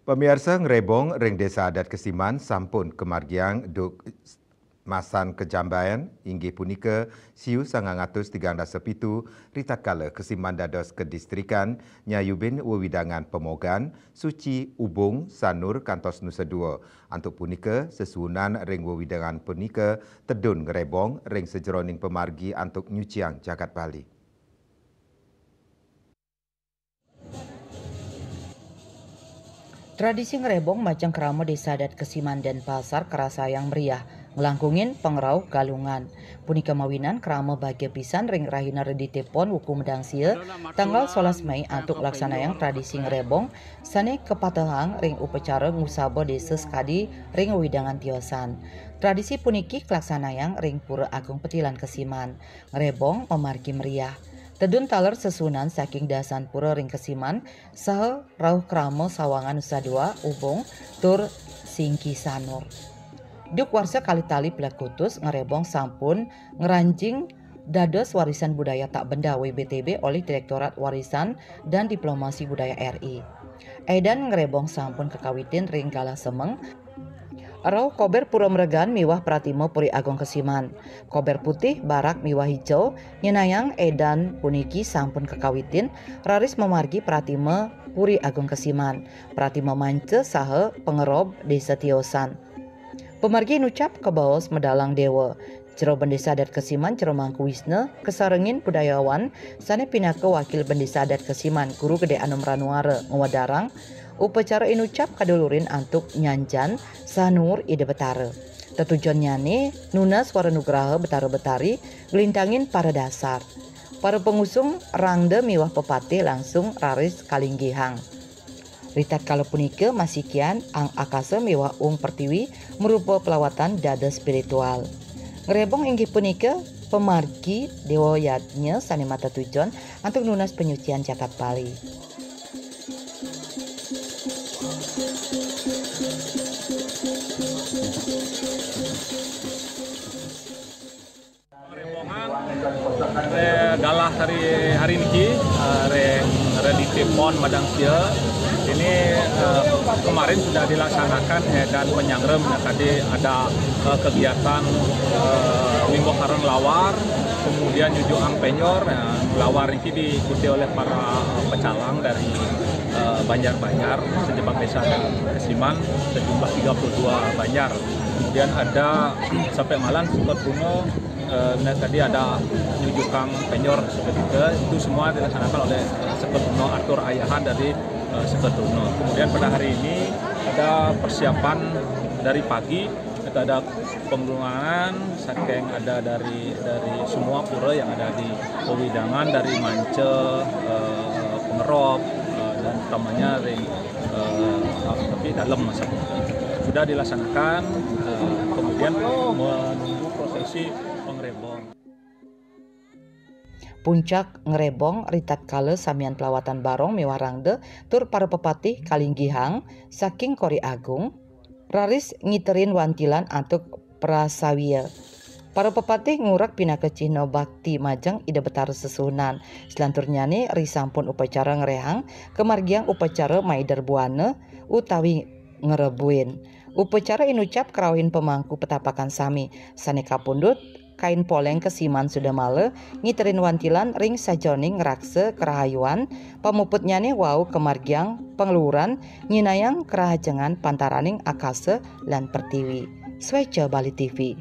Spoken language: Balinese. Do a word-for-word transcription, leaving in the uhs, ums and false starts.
Pamiarsa, ngrebong ring Desa Adat Kesiman sampun kamargiang duk masan kajambayan, inggih punika siu sangang atus tigang dasa pitu ritatkala Kesiman dados kadistrikan nyayubin wewidangan Pemogan, Suci, Ubung, Sanur kantos Nusa Dua. Antuk punika, sesuunan ring wewidangan punika tedun ngrebong ring sajeroning pamargi antuk nyuciang jagat Bali. Tradisi ngrebong majeng krama Desa Adat Kesiman Denpasar karasayang meriah, nglangkungin pangrauh Galungan. Punika mawinan krama bagia pisan ring rahina Redite Pon wuku medangsia, tanggal solas Mei antuk laksanayang tradisi ngrebong sane kapatehang ring upacara ngusaba desa sakadi ring wewidangan tiosan. Tradisi puniki kalaksanayang ring Pura Agung Petilan Kesiman. Ngrebong mamargi meriah. Tedun taler sesuunan saking dasan pura ring Kesiman saha rauh krama sawangan Nusa Dua, Ubung, tur Singki Sanur. Duk warsa kalih tali plekutus, ngrebong sampun ngranjing dados warisan budaya tak benda W B T B oleh Direktorat Warisan dan Diplomasi Budaya R I. Edan ngrebong sampun kakawitin ring galah semeng, rauh kober pura mregan miwah pratima Puri Agung Kesiman. Kober putih, barak miwah ijo nyenayang edan puniki sampun kakawitin, raris mamargi pratima Puri Agung Kesiman, pratima manca saha pangerob desa tiosan. Pamargi inucap kabaos madalang dewa. Jero Bendesa Adat Kesiman, Jero Mangku Wisna, kasarengin budayawan sane pinaka wakil Bendesa Adat Kesiman, Guru Gede Anom Ranuara, ngwedarang upacara inucap kadulurin antuk nyanjan sanuur Ida Betara. Tetujonnyane nunas wara nugraha Betara Betari, nglintangin para dasar. Para pangusung rangda miwah pepatih langsung raris kalinggihang. Ritatkala punika masikian ang akasa miwah ung pertiwi marupa pelawatan dada spiritual. Ngrebong inggih punika pamargi dewa yadnya sane matetujon antuk nunas panyucian jagat Bali. Rembongan, eh, galah hari, hari niki, eh, ring Redite Pon Madang Sia. Ini, eh, kemarin sudah dilaksanakan, eh, dan penyangrem, ya, tadi ada, eh, kegiatan, eh, Wimbo Karang Lawar, kemudian nyujukang penyor, ya, lawar niki diikuti oleh para pecalang dari, eh, banjar-banjar sejebak desa Kesiman, sejumlah tiga puluh dua banjar. Kemudian ada sampai malam Sekar Tuna, eh, nah, tadi ada nyujukang penyor seketika, itu semua dilaksanakan oleh, eh, Sekar Tuna, atur ayahan dari, eh, Sekar Tuna. Kemudian pada hari ini ada persiapan dari pagi, itu ada pengelungan saking ada dari, dari semua pura yang ada di wewidangan, dari manca, eh, pangerob, eh, dan utamanya ring, eh, tapi dalem masa sudah dilaksanakan, eh, kemudian menunggu prosesi pengrebong. Puncak ngrebong ritatkala samian pelawatan barong miwah rangda tur para pepatih kalinggihang saking Kori Agung, raris ngiterin wantilan antuk prasawia. Para pepatih ngurek pinaka cihna bakti majeng Ida Betara sesuunan. Selanturnyane risampun upacara ngrehang, kamargiang upacara maider buana utawi ngrebuin. Upacara inucap krauhin pamangku petapakan sami, sane kapundhut kain poleng Kesiman Sudamala ngiterin wantilan ring sajeroning ngraksa karahayuan, pamuputnyane wau kamargiang pangluhuran nyinayang karahajengan pantaraning akasa lan pertiwi. Sweca Bali T V.